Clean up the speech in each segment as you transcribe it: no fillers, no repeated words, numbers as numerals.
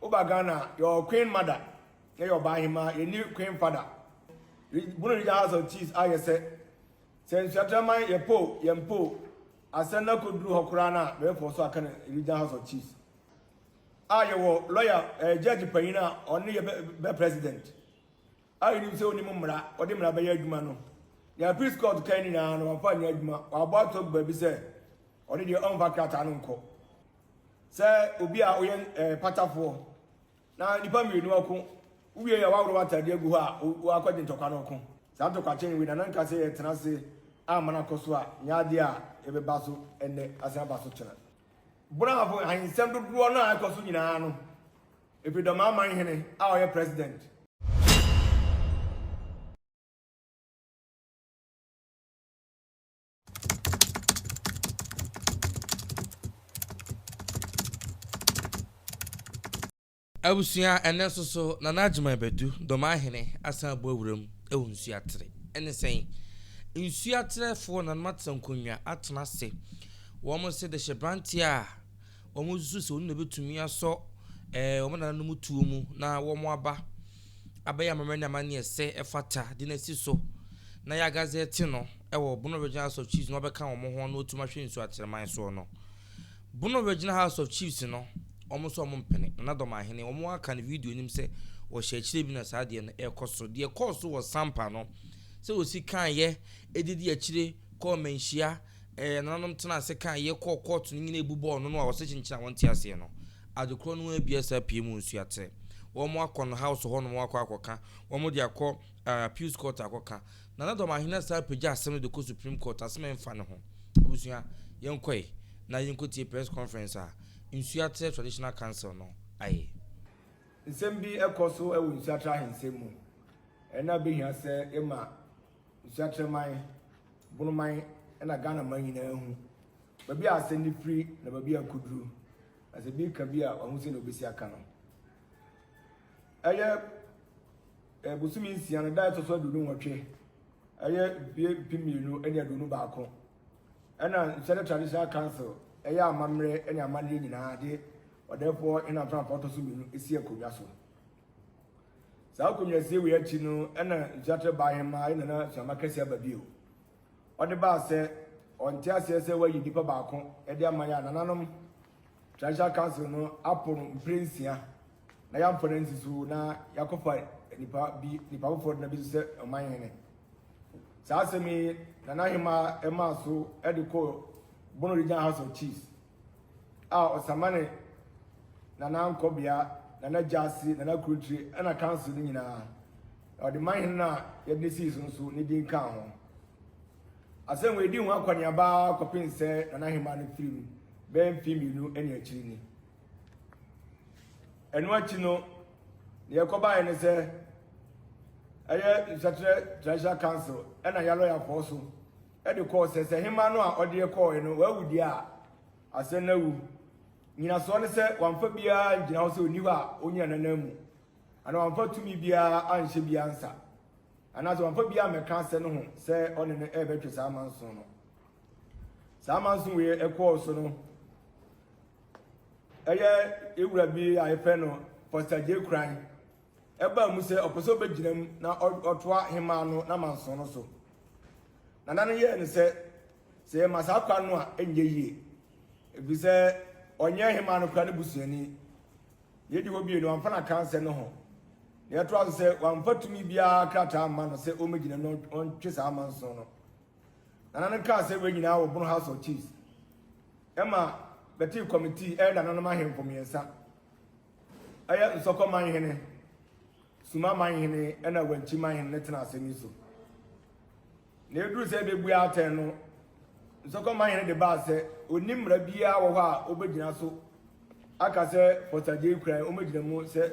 Woba Ghana a, yɛwɔ Queen Mother na yɛ ɔbaahemaa, yɛnni Queen Father. Bono Regional House of Chiefs ayɛ sɛ, sɛ Nsuatraman yɛpɛ o, yɛmpɛ o, asɛm no akɔduru hɔ koraa no a, bɛbɛfɔ so aka no Regional House of Chiefs. A yɛwɔ lawyer, eh, judge panyin a ɔne yɛ bɛ, bɛ president. A yɛnim sɛ onim mmara, ɔde mmara bɛyɛ adwuma no. Nea Appeals Court kae no nyinaa no, wamfa anyɛ adwuma. Wabɔ ato agu baabi sɛ ɔno deɛ ɔmfa krataa no nkɔ. Sɛ obi a woyɛ eh, patafoɔ na nnipa mmienu ɔko, wowie a woaworɔ w'atadeɛ agu hɔ a woakɔgye ntɔkwa no ɔko. Saa ntɔkwa kyɛn wei na na nka sɛ yɛtena ase amma no akɔ so a, nyɛ adeɛ a yɛbɛba so ɛnnɛ asan aba so kyena. Borɔfo ahensɛm dodoɔ no a ɛkɔ so nyinaa no, ɛfiri Dɔmaa Manhene a ɔyɛ President. Abusua, ɛnnɛ nso so, Nana Agyemang Badu, Dɔmahene, asan abɔ awuram wɔ Nsuatere. Ɛne sɛn? Nsuaterɛfoɔ nananom atena nkonnwa atena ase. Wɔn se dehyeberanteɛ a wɔsusu sɛ ɔno na ɛbɛtumi asɔ eh, wɔn nananom tuo mu na wɔn aba abɛyɛ amammerɛ ne amanneɛ sɛ ɛfata de no asi so na yɛagazɛte no wɔ Bono Regional House of Chiefs na wɔbɛka wɔn ho na wɔatumi ahwɛ Nsuaterɛman soɔ no. Bono Regional House of Chiefs no, wɔn nso wɔn mpene. Nana Dɔmahene, wɔn aka no video nim sɛ wɔhyɛ akyire bi na saa adeɛ no ɛrekɔ so. Deɛ ɛkɔɔ so wɔ Sampa no, sɛ wɔsi kaeɛ, ɛdidi akyire kɔɔ Manhyia, ɛɛ nananom tena ase kaeɛ kɔɔ kɔɔto no nyina ebu bɔɔ no no a wɔsɛ kyenkyen a wɔnte aseɛ no. Ade korɔ no ara bi asa apue mu Nsuaterɛ. Wɔn akɔ no house hɔ nom akɔ akɔka, wɔn de akɔ uh, appeals court akɔka. Nana Dɔmahene asan apagya asɛm no de kɔ Supreme Court, asɛm a ɛmfa ne ho. Abusua, yɛnkɔe na yɛnkɔtie press conference a Nsuaterɛ Traditional Council no ayɛ. Nsɛm bi kɔ so wɔ Nsuaterɛ ahensɛm mu. Ɛno a ɛbɛhia sɛ yɛma Nsuaterɛ man, Bono man na Ghana man nyinaa hu baabi a asɛm no firi na baabi a ɛkɔduru. Na sɛ bi reka bi a, wahu sɛnea ɔbɛsi aka no. Ɛyɛ bosome nsia no da a ɛtɔ so 28, ɛyɛ mfeɛ 2021, ɛna Nsuade Traditional Council ɛyɛ amammerɛ ne amanneɛ nyinaa de ɔdɛɛfoɔ Hene Aframfo ɔtɔ so mmienu si akonnwa so. Saa akonnwasie wei akyi no, ɛna Nsuatrɛ baa hemaa yɛ Nana Suama Kɛse aba bio. Ɔde baa sɛ ɔnte aseɛ sɛ wayi nipa baako de ama yɛ a nananom Traditional Council no apo no mprɛnsia na yɛamfa no ansi so na yɛakɔfa nipa bi nipa foforɔ de no abɛsi sɛ ɔman hene. Saa asɛm yi Nana Hemaa ɛmaa so de kɔɔ Bono Regional House of Chiefs a ɔsamane Nana Nkɔbea, Nana Gyasi, Nana Kuruntire ɛna council no nyinaa. Na ɔde man hene no a yɛde no sii so nso ne din kaa ho. Asɛm wei di ho akɔneaba ara kɔpem sɛ Nana Hemaa no firi mu bɛyɛ mfe mmienu ne akyiri ni. Ɛno akyi no, deɛ ɛkɔbaeɛ ne sɛ ɛyɛ Nsakyerɛ Traditional Council ɛna yɛ lɔyafoɔ so ɛde kɔɔ sɛ sɛ hemaa no a ɔde kɔɔɛ no wawu deɛ a asɛm no awu. Nyinasoɔ ne sɛ wamfa biara ngyina hɔ sɛ ɔnni hɔ a ɔnyina n'anan mu anaa wamfa tumi biara anhyɛ biara nsa anaasɛ wamfa biara ammɛka asɛm no ho sɛ ɔne no ɛrebɛtwe saa amanson no. Saa amanson wei ɛkɔɔ so no, ɛyɛ ewura bi a yɛfrɛ no Pastor J. Kran ɛbaa mu sɛ ɔpɛ sɛ ɔbɛgyina mu na ɔtoa hemaa no n'amanson no so. Nana no yɛɛ no sɛ sɛ yɛma saa kwan no a ɛnyɛ yie ɛfiri sɛ ɔnyɛ hemaa no koraa ne busuani. Deɛ ɛdi hɔ bio no, wamfa n'akansɛm no ho. Deɛ ɛtoa so sɛ wamfa tumi biara krataa amma no sɛ ɔmmɛgyina mu na ɔntwe saa amanson no. Nana no kaa sɛ wei nyinaa wɔ Bono House of Chiefs. Ɛma bɛtee kɔmitii ɛyɛ nananom ahemfo mmiɛnsa. Ɛyɛ Nsɔkɔ Manhene, Suma Manhene ɛna Wankyi Manhene ne tena asɛm yi so. Na ɛduru sɛ ɛbɛbua atɛn no, Nsɔkɔ Manhene de baa sɛ ɔnni mmara biara wɔ hɔ a ɔbɛgyina so aka sɛ Fɔsagye Kuran ɔmmɛgyina mu sɛ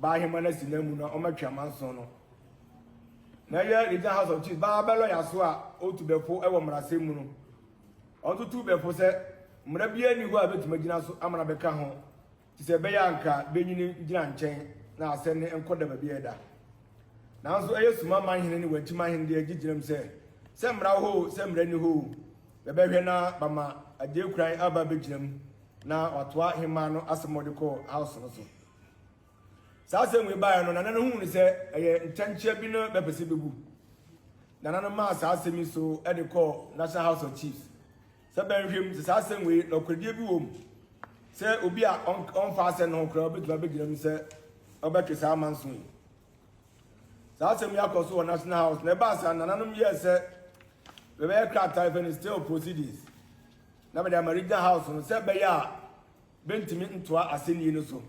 Baahema no asi n'amu na ɔmmɛtwe amanson no. Na ɛyɛ Regional House of Chiefs baa bɛ lɔya so a ɔtu bɛfo wɔ mmarasɛm mu no, ɔno nso tuu bɛfo sɛ mmara biara nni hɔ a ɛbɛtumi agyina so ama no abɛka ho, te sɛ ɛbɛyɛ a anka bɛnyini gyina nkyɛn na asɛm no nkɔ da baabi a ɛda. Nanso ɛyɛ Suma manhene ne Wankyi manhene deɛ gye gyinam sɛ, sɛ mmara wɔ hɔ o, sɛ mmara nni hɔ o, bɛbɛhwɛ na bama Agyei Kuran aba abɛgyina mu na watoa hemmaa no asɛm a ɔde kɔɔ House no so. Saa asɛm wei baeɛ no, Nana no huu no sɛ ɛyɛ ntɛnkyea bi na bɛpɛ sɛ bɛbu. Nana no maa saa asɛm yi so de kɔɔ National House of Chiefs sɛ bɛnhwɛ mu sɛ saa asɛm wei nɔkorɛdie bi wɔ mu sɛ obi a ɔmfa asɛm no ho koraa ɔbɛtumi abɛgyina mu sɛ ɔbɛtwe saa amanso yi. Saa asɛm yi akɔ so wɔ National House na ɛbaa saa nananom yɛɛ sɛ bɛbɛyɛ krataa yɛfrɛ no stay of proceedings na bɛde ama Regional House no sɛ ɛbɛyɛ a bɛntumi ntoa asɛnnie no so.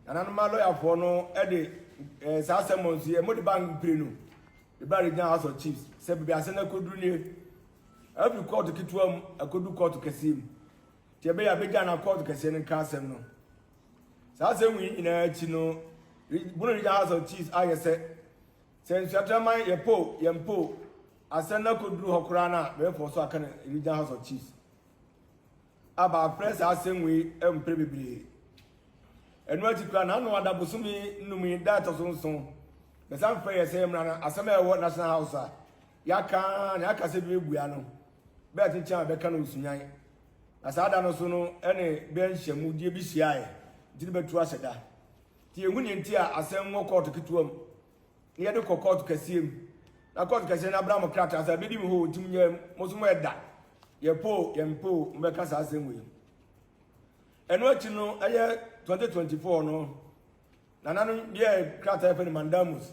Nananom alɔyafoɔ no de eh, saa asɛm nso yɛ mode ba mprenu de ba Regional House of Chiefs sɛ baabi asɛm no akɔduru nie afiri kɔɔto ketewa mu akɔdu kɔɔto kɛseɛ mu nti ɛbɛyɛ a bɛgya na kɔɔto kɛseɛ no nka asɛm no. Saa asɛm yi nyinaa akyi no, Bono Regional House of Chiefs ayɛ sɛ sɛ Nsuatraman yɛpo yɛmpo asɛm no akɔduru hɔ koraa no a bɛbɛfɔ so aka no Regional House of Chiefs. A baafrɛ saa asɛm wei mprɛ bebree. Ɛno akyi koraa n'ano ada bosome nnum yi da ɛtɔ so nson bɛsan frɛ yɛ sɛ yɛmmra no asɛm a ɛwɔ National House a yɛaka na yɛaka sɛ bi bɛbua no bɛɛ kyenkyen a bɛka no osunyan. Na saa da no so no ɛne bɛ nhyiamudie bi hyiaeɛ nti ne bɛtu ahyɛ da. Nti yɛhu neɛ nti a asɛm wɔ kɔɔto ketewa mu na yɛde kɔ kɔɔto kɛseɛ mu. Na kɔɔto kɛseɛ no abra mo krataa sɛ abɛdi me hɔ nti mo nyɛ mo so mo ɛda. Yɛpo yɛmpo mobɛka saa asɛm wei. Ɛno akyi no ɛyɛ 2024 no nana no yɛɛ krataa yɛfrɛ no mandamus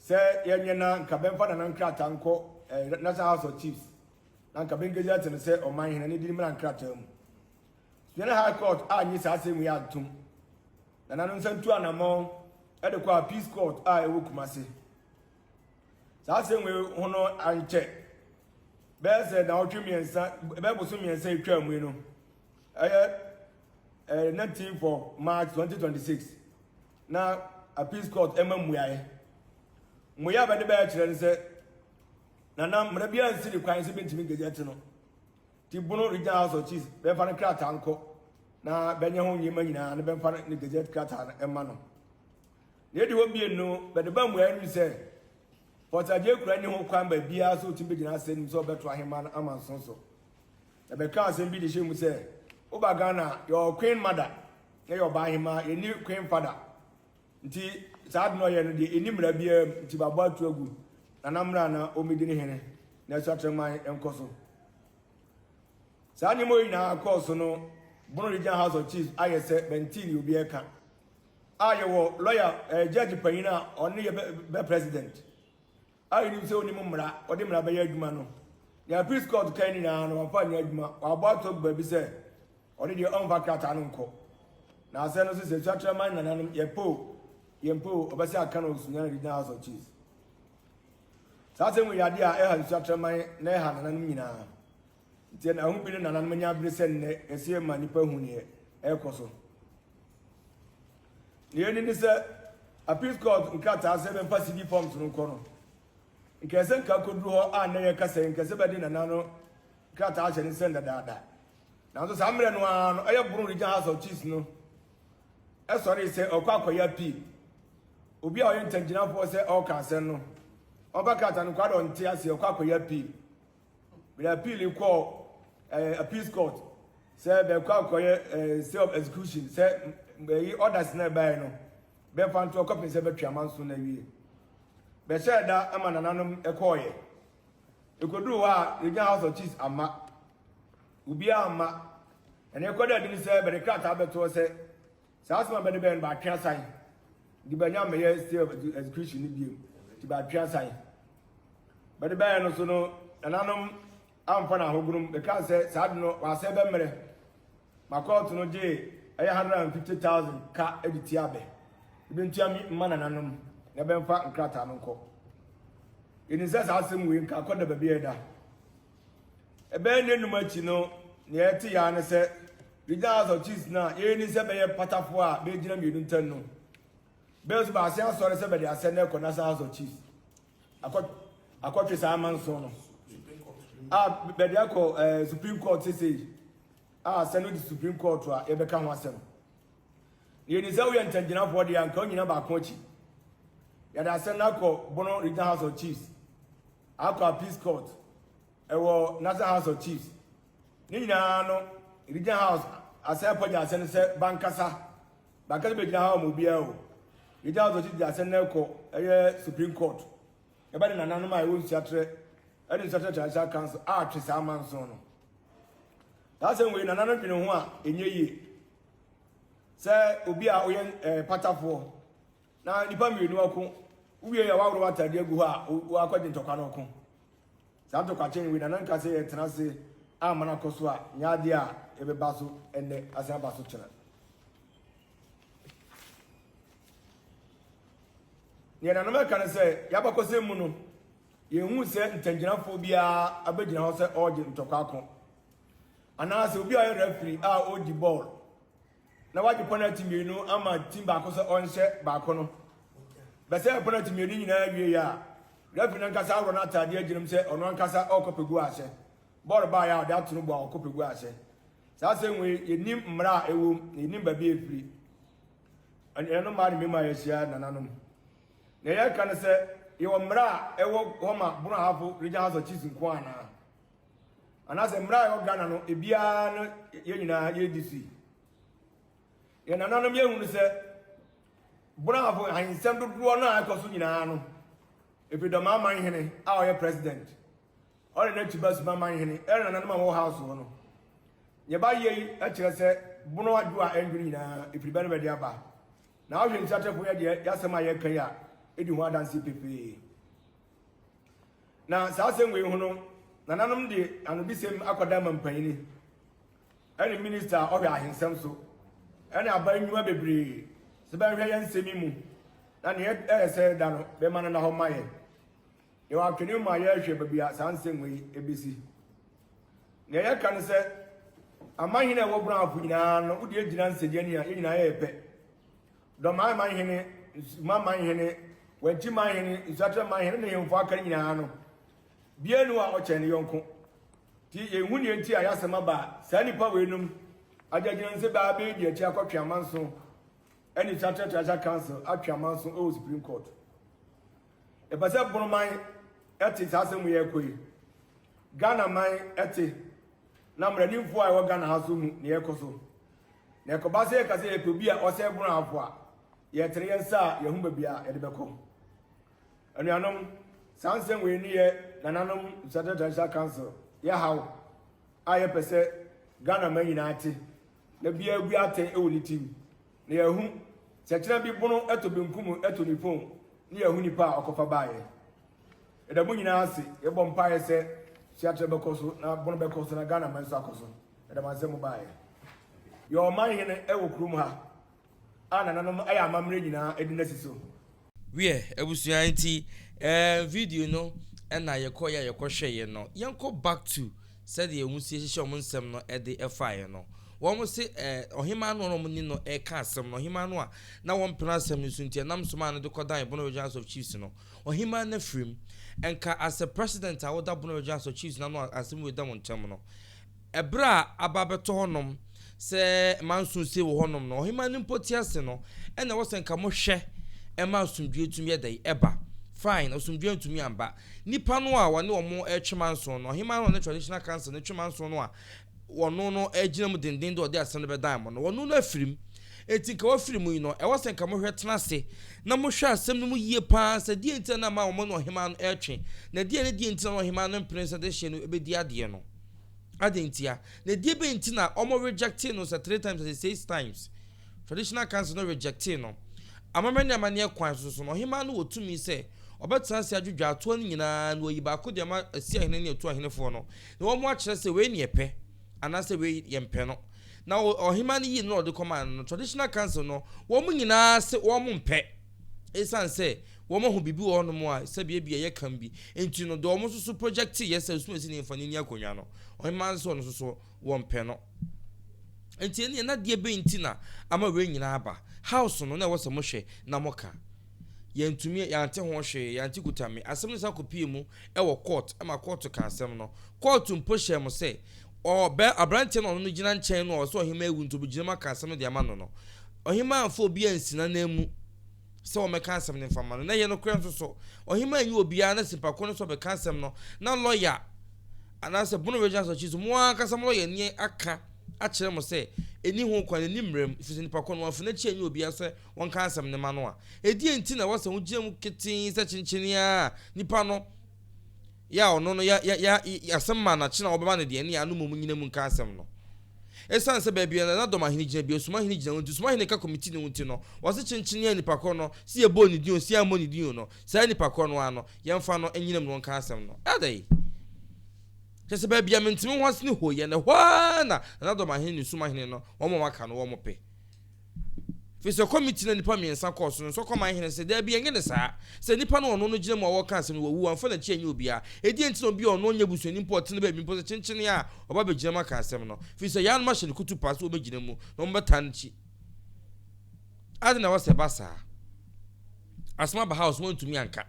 sɛ yɛnyɛ na nka bɛmfa nana nkrataa nkɔ eh, National House of Chiefs na anka Benghazi ate no sɛ ɔman hene ne din mmra nkrataa mu. Sunyani High Court annye saa asɛm yi antom. Nana no nsa ntu anammɔn de kɔ Appeals Court a ɛwɔ Kumasi. Saa asɛm yi ho no ankyɛ bɛyɛ sɛ naawɔtwe mmiɛnsa bɛyɛ boso mmiɛnsa atwa mu yi no ɛyɛ ɛyɛ 19 for March 2026 na Appeals Court ɛma mmuaeɛ. Mmuaeɛ a bɛde bɛyɛ kyerɛ no sɛ Nana, mmara biara nsi ne kwan sɛ bɛntumi gazette no. Nti Bono Regional House of Chiefs bɛmfa no krataa nkɔ na bɛnyɛ ho nneɛma nyinaa na bɛmfa ne gazette krataa no mma no. Nea edi hɔ bio no, bɛde ba mmuaeɛ no mu sɛ, Pɔtagye kura nni ho kwan baabiara sɛ ɔtumi bɛgyina asɛm no mu sɛ ɔbɛto ahemmaa no amanson so. Na bɛka asɛm bi de hyɛ mu sɛ, woba Ghana a, yɛwɔ Queen Mother na yɛ ɔbaa ahemmaa, yɛnni Queen Father. Nti saa ade no ɔyɛ no deɛ ɛnni mmara biara mu nti babɔ ato agu Nana mmra na ɔmmɛdi ne hene na Asuatraman nkɔ so. Saa nneɛma yi nyinaa kɔɔ so no Bono Regional House of Chiefs ayɛ sɛ bɛntee ne obi ɛka a yɛwɔ lawyer eh, judge panyin a ɔne yɛ bɛ, bɛ president a yɛnim sɛ onim mmara ɔde mmara bɛyɛ adwuma no nea appeals court kan nyinaa no wamfa nyɛ adwuma wabɔ ato agu baabi sɛ Ɔno deɛ ɔmfa krataa no nkɔ. Na asɛm no nso sɛ Suatraman nananom yɛpɛ o, yɛmpɛ o, ɔbɛsɛ aka no wɔ Sunyani Regional House of Chiefs. Saa asɛm wei yɛ adeɛ a ɛha Nsuatraman na ɛha nananom nyinaa. Nti ɛna ɛho bi ne nananom anya abere sɛ nnɛ ɛsɛ yɛma nnipa hu neɛ ɛrekɔ so. Nea ɛni ne sɛ Appeals Court nkrataa sɛ bɛmfa CD forms no nkɔ no, nka ɛsɛ nka kɔduru hɔ a nnɛ yɛkasa yi nka ɛsɛ bɛde nana no krataa ahyɛ ne nsɛm dadaada. Nanso saa mmerɛ no ara no, ɛyɛ Bono Regional House of Chiefs no sɔree sɛ ɔkɔ akɔyɛ appeal. Obi a ɔyɛ ntamgyinafoɔ sɛ ɔreka asɛm no, ɔmfa krataa no nkɔ ada ɔnte aseɛ, ɔkɔ akɔyɛ appeal. Mede appeal kɔɔ eh, appeals court sɛ bɛkɔ akɔyɛ eh, stay of execution sɛ ɛyi orders na ɛbaeɛ no bɛmfa nto ɔkɔpem sɛ bɛtwe amanso no awie. Bɛhyɛɛ da ma nananom ɛkɔɔyɛ. Ɛkɔduruu hɔ a, Regional House of Chiefs amma. Obiara amma. Ɛnna ɛkɔda adi ne sɛ bɛde krataa bɛtoɔ sɛ saa asɛm a bɛde bɛyɛ no bɛatwe asan. Nti bɛnya mmɛyɛ stay of execution no biom. Nti bɛatwe asan. Bɛde bɛyɛ no so no, nananom amfa no ahogonom. Bɛkaa sɛ saa de no wɔasɛ bɛmmerɛ. Ma kɔɔto no gyee ɛyɛ 150,000 ka de tia bɛ. Ebi ntua mi mma nananom na bɛmfa nkrataa no nkɔ. Yɛnim sɛ saa asɛm wei nka akɔda baabi a ɛda. Ɛbɛyɛ nnanum akyi no, nea ɛte yaa ne sɛ Regional House of Chiefs no a yɛnim sɛ bɛyɛ patafoɔ a bɛgyina mmienu ntam no, bɛyɛ nso baase asɔre sɛ bɛde asɛm no ɛkɔ National House of Chiefs akɔ akɔtwe saa amanson no a bɛde akɔ eh, Supreme Court sesei a asɛm no di Supreme Court a yɛbɛka ho asɛm. Na yɛnim sɛ woyɛ ntamgyinafoɔ deɛ anka wonyina baako akyi. Yɛde asɛm no akɔ Bono Regional House of Chiefs, akɔ Appeals Court, ɛwɔ National House of Chiefs. Ne nyinaa no, Regional House asɛn apagya asɛm no sɛ bankasa. Bankasa bɛgyina ha ma obiara o. Yɛgya asɔkye de asɛm no kɔ ɛyɛ Supreme Court. Ɛba de nananom a ɛwɔ Nsuatrɛ ɛne Nsuatrɛ Traditional Council atwe saa amanson no. Saa asɛm wei nananom dwene ho a ɛnyɛ yie. Sɛ obi a ɔyɛ ɛɛ patafoɔ na nipa mmienu ɔko wowie a waworɔ w'atadeɛ agu hɔ a wakɔgye ntɔkwa no ɔko. Saa ntɔkwakyɛn wei nana nka sɛ yɛtena ase ama no akɔ so a nyɛ adeɛ a yɛbɛba so ɛnnɛ asan aba so kyena. Nea nananom ɛka ne sɛ yɛabakɔsɛm mu no yɛnhu sɛ ntangyinafoɔ biara abɛgyina hɔ sɛ ɔregye ntɔkwa ako anaasɛ obi a ɔyɛ referee a ɔredi bɔɔl na wagye penalty mmienu ama team baako sɛ ɔnhyɛ baako no bɛsɛ penalty mmienu nyinaa wie a referee no ankasa aworɔ no ataadeɛ agyinam sɛ ɔno ankasa ɔrekɔ pɛ goal ahyɛ. Bɔɔl baeɛ a ɔde ato no bɔ a ɔkɔ pɛ goal ahyɛ. Saa asɛm wei yɛnim mmara a ɛwɔ mu na yɛnim baabi a ɛfiri. Ɛno mmaa ne mmarima a yɛahyia nananom. Na yɛka no sɛ yɛwɔ mmara a ɛwɔ hɔ ma Bono Ahafo Regional House of Chiefs nko anaa? Anaasɛ mmara a ɛwɔ Ghana no ebiara no yɛn nyinaa yɛdi so yi. Yɛn nananom yɛhunu sɛ Bono Ahafo ahensɛm dodoɔ no a ɛkɔ so nyinaa no ɛfiri Dɔmaa Manhene a ɔyɛ president ɔne n'akyi ba Suma Manhene ɛne nananom a wɔwɔ house hɔ no. Yɛba yɛ yi kyerɛ sɛ Bono adwo a ɛndwene nyinaa ɛfiri bɛ no bɛde aba. Na ahwɛ nsuatɛfo yɛ deɛ yɛasɛm a yɛka yi a ɛdi ho adanseɛ pefee. Na saa asɛm wei ho no, nananom de anodisɛm akɔda ma mpanyini ɛne minista a ɔhwɛ ahensɛm so ɛne aban nnwuma bebree sɛ bɛnhwɛ yɛn nsɛm yi mu na nea ɛyɛ sɛ da no bɛma no na hɔ ma yɛ. Yɛwɔ atwene mu a yɛrehwɛ baabi a saa nsɛm wei ɛbɛsi. Nea yɛka ne sɛ amanhene a ɛwɔ Brafo nyinaa no wode agyina nsɛdi ani a yɛn nyinaa yɛyɛ pɛ. Dɔmaa manhene, Nsuma manhene, Wankyi manhene, Nsuatrɛ manhene ne hemfo aka no nyinaa no, biara ni hɔ a ɔkyɛn ne yɔnko. Nti yɛnhu nea nti a yɛasɛm aba a saa nnipa weinom agyagyina nse baa bɛdi akyi akɔtwe amanso ne Nsuatrɛ Traditional Council atwe amanso wɔ Supreme Court. Yɛpɛ sɛ Bonoman te saa asɛm yi ɛkɔ yi. Ghana man te na mmaranimfoɔ a ɛwɔ Ghana ha so hu nea ɛkɔ so. Na ɛkɔba sɛ yɛka sɛ yɛpɛ obi a ɔsɛe Bono ahafo a, yɛtene yɛn nsa a yɛhu baabi a yɛde bɛkɔ. Anuanom, saa nsɛm wei ne yɛ nananom Nsuatere Traditional Council yɛ haw a yɛpɛ sɛ Ghana man nyinaa te na biara bu atɛn wɔ ne tirim na yɛahu sɛ kyena bi Bono tɔ benkum tɔ nifa o ne yɛahu nipa a ɔkɔfa baeɛ. Yɛda mo nyinaa ase, yɛbɔ mpaeɛ sɛ suatrɛ bɛkɔ so na Bono bɛkɔ so na Ghana man nso akɔ so. Yɛda mo ase sɛ mobaeɛ. Yɛwɔ ɔman hene wɔ kurom ha a nananom ayɛ amammerɛ nyinaa de no asi so. Wiɛ, abusua nti eh, video no ɛna yɛkɔ yɛ a yɛkɔ hwɛeɛ no. Yɛnkɔ back to sɛdeɛ wɔn si hyehyɛ wɔn nsɛm no de faeɛ no. Wɔn se eh, ɔhemaa no a na wɔn ne no ɛreka asɛm no, ɔhemaa no a na wɔmpene asɛm no so nti ɛnam so maa no de kɔdan Bono Regional House of Chiefs no, ɔhemaa no afiri mu. Nka as a president a woda Bono Regional House of Chiefs no ano a asɛm wei da wo ntam no, Ɛberɛ a aba abɛtɔ hɔnom sɛ manso sei wɔ hɔnom no, ɔhemaa no mpo te ase no, ɛna ɛwɔ sɛ nka mohwɛ ɛma asomdwoeɛ tumi yɛ dɛn? Ɛba. Fine, asomdwoeɛ antumi amba. Nnipa no a wɔne wɔn retwe manso no, ɔhemaa no a ɔne Traditional Council no twe manso no a wɔno no gyina mu denden dɛ ɔde asɛm no bɛdan mo no, wɔno no afiri mu. Enti nka wafiri mu yi no, ɛwɔ sɛ nka mohwɛ tena ase na mohwɛ asɛm no mu yie paa sɛ deɛ nti na na ama wɔne ɔhemaa no retwe, na deɛ ne deɛ nti na na ɔhemaa no mpene sɛ dehyeɛ no bɛdi adeɛ no. Adɛn ntia? Na ɛdeɛ bɛn nti na wɔn rejectee no sɛ three times sɛ six times? Traditional council no rejectee no. Amammerɛ ne amanneɛ kwan so so no, ɔhemaa no wɔ tumi sɛ ɔbɛtena ase adwo dwaatoa no nyinaa na wayi baako de ama asiahene ne atuahenefoɔ no na wɔn akyerɛ sɛ wei ne yɛpɛ anaasɛ wei yɛmpɛ no. Na ɔhemaa no yii no na ɔde kɔmaa no no, traditional council no, wɔn nyinaa se wɔn mpɛ. Esiane sɛ wɔahu biribi wɔ hɔnom a sɛbi ebia ɛyɛ kam bi nti no, deɛ wɔn nso so projecte yɛ sɛ Osumasi ne mfa no nni akonnwa no, ɔhemmaa nso ɔno nso so wɔmpɛ no. Nti ɛneɛ na deɛ bɛn nti na ama wei nyinaa aba? House no na ɛwɔ sɛ mohwɛ na moka. Yɛntumi, yɛante ho hwee, yɛante kutame. Asɛm no san kɔpie mu wɔ court ma court ka asɛm no. Court mpo hyɛɛ mo sɛ ɔbɛ aberanteɛ no a ɔno no gyina nkyɛn no a ɔsɛ ɔhemmaa awu nti ɔbɛgyina mu aka asɛm no de ama no no, ɔhemmaa amfa obi ansi n'ananmu sɛ wɔmmɛka asɛm no mfa mma no. Na ɛyɛ nokorɛ nso so, ɔhemmaa anyi obiara na simpa ko no sɛ ɔbɛka asɛm no, na lɔya anaasɛ Bono Regional Association, mo ankasa mo lɔya ni aka akyerɛ mo sɛ ɛnni ho kwan, ɛnni mmara mu, ɛfiri sɛ nipa korɔ no wamfa n'akyi anyɛ obiara sɛ wɔnka asɛm no ma no a, ɛdeɛn nti na ɛwɔ sɛ wogyina mu ketee sɛ kyenkyene ara a nipa no yɛ a ɔno no yɛ yɛ yɛ asɛm ma no akye na wɔbɛma no deɛ ɛne ano mmom nyina mu nka asɛm no? Ɛsiane sɛ baabi a Nana Dɔmahene gyina biara Sumahene gyina hɔ nti, Sumahene ka kɔmiti no ho nti no, wɔse kyenkyene a nipa korɔ no, sɛ yɛbɔɔ ne din o, sɛ yɛammɔ ne din o no, saa nipa korɔ no ara no, yɛmfa no nyina mu na wɔnka asɛm no. Adɛn? Kyerɛ sɛ baabi a mente me ho ase ne hooyɛ no, ɛhɔ ara na Nana Dɔmahene ne Sumahene no wɔn a wɔaka no wɔpɛ. Firi sɛ kɔmiti no a nnipa mmiɛnsa kɔɔ so no nso kɔman hene sɛ, Daabi, ɛnyɛ ne saa. Sɛ nipa no a ɔno no gyina mu a wɔreka asɛm no wawu, wamfa n'akyi anyɛ obiara. Ɛdeɛn nti na obi a ɔno ɔnyɛ busuani mpo a ɔtene baabi mpo sɛ kyenkyene a ɔba bɛgyina mu aka asɛm no? Firi sɛ yaanom ahyɛ no kutupa sɛ wɔbɛgyina mu na wɔbɛtaa n'akyi. Adɛn na ɛwɔ sɛ ɛba saa? Asɛm aba house moantumi anka.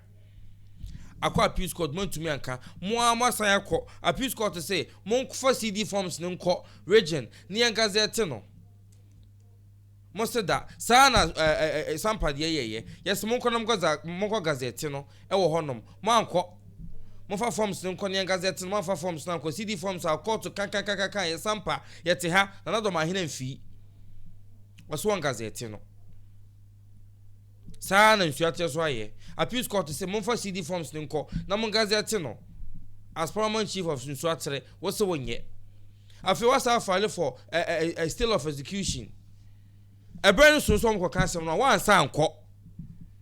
Akɔ appeals court moantumi anka. Mo ara moasan akɔ appeals court se monkɔfa CD forms no nkɔ region ne yɛn gazette no. Mo se da. Saa na ɛ ɛ Sampa deɛ yɛyɛ. Yɛse monkɔ na monkɔ monkɔ gazette no wɔ hɔ nom. Moankɔ. Momfa forms no nkɔ ne yɛn gazette no. Moamfa forms no ankɔ. CD forms a kɔɔto kankankankan yɛ Sampa. Yɛte ha. Nana Dɔm Ahene amfii. Ɔse wɔn gazette no. Saa ara na nsuateɛ so ayɛ. Appeals court se momfa CD forms no nkɔ na mo gazette no. As paramount chief of Nsuatere, wose wonyɛ. Afei wasan afile for a, a, a stay of execution. Ɛberɛ no so nso wɔkɔka asɛm no a woansa ankɔ.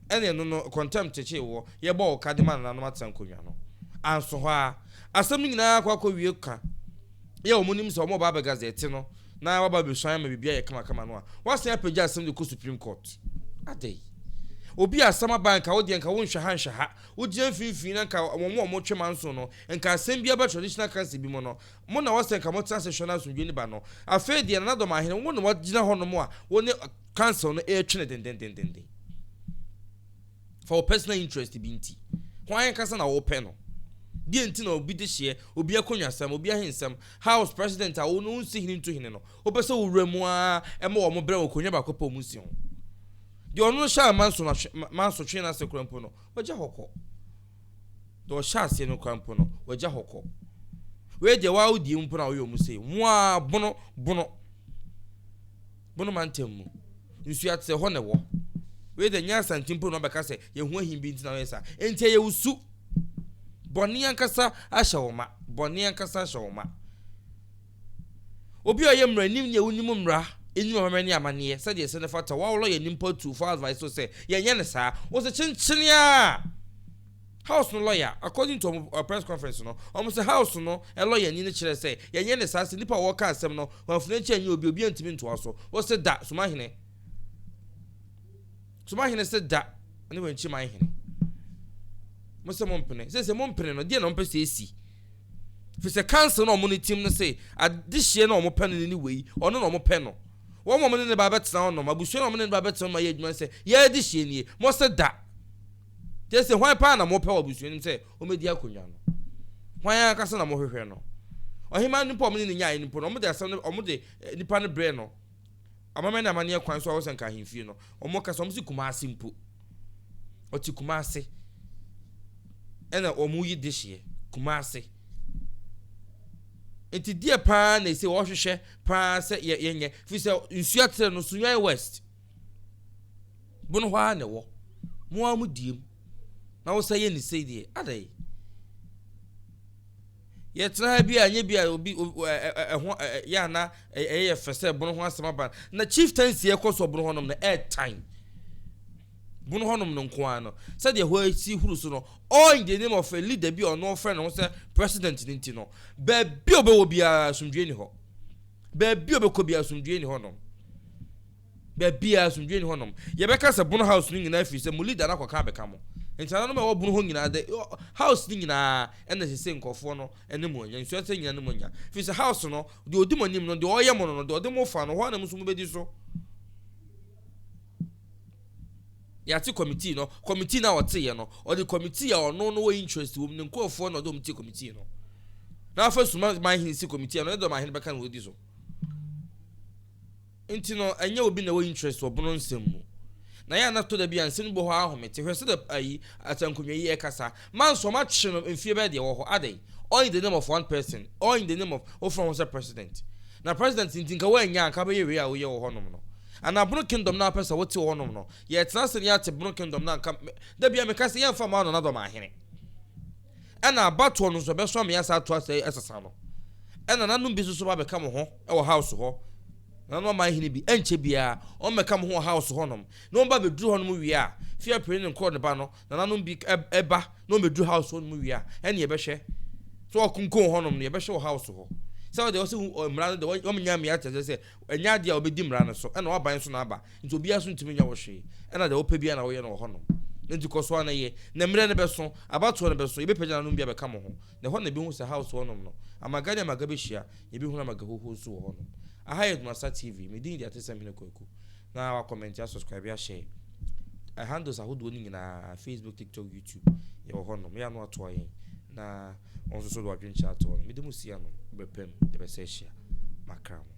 Ɛne ɛno no contempt kyekyee woɔ. Yɛbɔ wo ka de ma nananom atena nkonnwa no. Anso hɔ ara. Asɛm no nyinaa akɔ akɔwie ka. Yɛ a wɔnim sɛ wɔreba abɛ gazette no na wɔaba abɛsuan ama biribi ayɛ kamakama no a, wɔasan apagya asɛm de kɔ Supreme Court. Adɛn? Obi a asɛm aba nka wo deɛ nka wonhwɛ ha nhwɛ ha. Wogyina mfimfini na nka wɔn a wɔtwe manso no, nka asɛm bi aba traditional council bi mu no, mo na wɔsɛ nka motena ase hwɛ na asomdwoe no ba no. Afei deɛ Nana Dɔmahene, wo na woagyina hɔnom a wo ne council no retwe no dendendenden. Fa wo personal interest bi nti. Hwan ankasa na wopɛ no? Deɛ nti na obi dehyeɛ, obi akonnwasɛm, obi ahensɛm, house president a wo no wonsi hene ntu hene no, wopɛ sɛ wowura mu ara ma wɔn brɛ wɔ akonnwa baako pɛ wɔn si ho. Deɛ ɔno no hyɛ manso no manso twe no ase kora mpo no, wagya hɔ kɔ. Deɛ ɔhyɛ aseɛ no kora mpo no, wagya hɔ kɔ. Wei deɛ waa wodie mpo na woyɛ wɔn sei. Mo ara bono bono. Bono mantam mu. Nsuateɛ hɔ na ɛwɔ. Wei deɛ nyɛ Asante mpo na wɔbɛka sɛ yɛn ho ahim bi nti na wɔyɛ saa. Enti ɛyɛ wo su. Bɔne ankasa ahyɛ wo ma. Bɔne ankasa ahyɛ wo ma. Obi a ɔyɛ mmaranim ne a wonim mmara, nim amammerɛ ne amanneɛ sɛdeɛ ɛsɛ no fata, wawo lɔya ni mpo atu fo advice wo sɛ yɛnyɛ no saa. Wo sɛ kyenkyene a! House no lɔya, according to wɔn press conference no, wɔn sɛ house no lɔya ni no kyerɛ sɛ yɛnyɛ no saa sɛ nipa a wɔreka asɛm no wɔamfiri n'akyi anyɛ obi, obiara ntumi ntoa so. Wo se da, Sumahene. Sumahene se da ne wɔn man hene. Mo se mo mpene. Sɛ sɛ mo mpene no, deɛ na wɔn pɛ sɛ esi. Firi sɛ council no a wɔn ne team no se adehyeɛ no a wɔn pɛ no ne wei, ɔno na wɔn pɛ no. Wɔn a wɔn ne ne ba bɛtena hɔ nom, abusua no a wɔn ne ne ba bɛtena hɔ nom ayɛ adwuma sɛ yɛn adehyeɛ nie, mo se da. Kyerɛ sɛ hwan paa na mopɛ wɔ abusua no mu sɛ ɔmmɛdi akonnwa no? Hwan ankasa na mohwehwɛ no? Ɔhemmaa no mpo a wɔne no nyaeɛ no mpo no, wɔde asɛm no, wɔde eh, nipa no brɛɛ no. Amammerɛ ne amanneɛ kwan so a wɔsɛ nka ahemfie no, wɔka sɛ wɔn si Kumase mpo. Ɔte Kumase. Ɛna wɔn yi dehyeɛ Kumase. Nti deɛ paa na ɛsɛ wɔhwehwɛ paa sɛ yɛnyɛ. Firi sɛ nsuo atrɛ no, Sunyani West. Bono hɔ ara na ɛwɔ. Mo ara mo die mu. Na wo sɛ yɛ ne sei deɛ, adɛn? Yɛtena ha bi a nyɛ bi a obi ɛho yɛ ana ɛyɛ yɛ fɛ sɛ bono ho asɛm aba. Na chieftaincy ɛkɔ so bono hɔnom no ɛɛtan. Bono hɔnom no nko ara no. Sɛdeɛ hɔ asi huru so no, all in the name of a leader bi a ɔno ɔfrɛ ne ho sɛ president no nti no, baabi a ɔbɛwɔ biara asomdwoe ni hɔ. Baabi a ɔbɛkɔ biara asomdwoe ni hɔnom. Baabiara asomdwoe nni hɔnom. Yɛbɛka sɛ Bono House no nyinaa firi sɛ mo leader no akɔka abɛka mo. Nti nananom a ɛwɔ Bono hɔ nyinaa de house no nyinaa ɛna sese nkurɔfoɔ no ne mo anya. Nsuaseɛ nyinaa ne mo anya. Firi sɛ house no, deɛ ɔdi mo anim no, deɛ ɔyɛ mo no no, deɛ ɔde mo fa no, hɔ ara na mo nso mobɛdi so. Yɛate committee no, committee no a ɔteeɛ no, ɔde committee a ɔno no wɔ interest wɔ mu, ne nkurɔfoɔ na ɔde wɔn te committee no. Na afa suma man hene si committee a no, ne dɔm ahene bɛka na wɔdi so. Nti no ɛnyɛ obi na ɛwɔ interest wɔ bono nsɛm mu. Na yɛ a na tɔ da bi a nsɛm no bi wɔ hɔ a ahomete. Hwɛ sɛdeɛ ayi Asankonwa yi ɛkasa. Manso ɔmo akye no mfie bɛyɛ deɛ ɛwɔ hɔ. Adɛn? All in the name of one person. All in the name of wofrɛ ho sɛ president. Na president nti nka woannya a nka bɛyɛ wei a woyɛ wɔ hɔnom no. Anaa Bono Kingdom no a wopɛ sɛ wote wɔ hɔnom no, yɛtena ase na yɛate Bono Kingdom no a nka da biara meka sɛ yɛmfa mma Nana Dɔmahene. Ɛna abatoɔ no nso ɛbɛso ama yɛasa ato asɛ ɛsesa no. Ɛna nananom bi nso so ba bɛka mo ho wɔ house hɔ. Nananom aman hene bi, ɛnkyɛ biara wɔn bɛka mo ho wɔ house hɔnom. Na wɔn ba bɛduru hɔnom wie a, fie pere ne nkorɔ ne ba no, nananom bi ɛba na wɔn bɛduru house hɔnom wie a, ɛne yɛbɛhwɛ. So wɔkonkon hɔnom no, yɛbɛhwɛ wɔ house hɔ. Sɛ wɔde wɔsɛ mmara no de wɔn nya mmea kyerɛ sɛ ɛnyɛ adeɛ a wɔbɛdi mmara no so, ɛna wɔaban nso na aba. Nti obiara nso ntumi nyɛ wo hwee. Ɛna deɛ wopɛ biara na woyɛ no wɔ hɔnom. Nti kɔ so ara na yɛ. Na mmerɛ no bɛso, abatoɔ no bɛso, yɛbɛpagya nananom bi abɛka mo ho. Na ɛhɔ na yɛbɛhu sɛ house hɔnom no, amaga ne amaga bɛhyia, na yɛbɛhunu amaga huhuo nso wɔ hɔnom. Aha yɛ Adwumasa TV, me din de Atesɛm Hene Kwaku. Na wakɔmɛnte, asubscribe, ahyɛ. Handles ahodoɔ no nyinaa, Facebook, TikTok, YouTube, yɛwɔ hɔnom. Yɛ ano atoa yɛn na wɔn nso so de wadwenkyerɛ ato hɔ no. Mede mo si ano, berɛ pam, yɛbɛsɛ ahyia. Makra mo.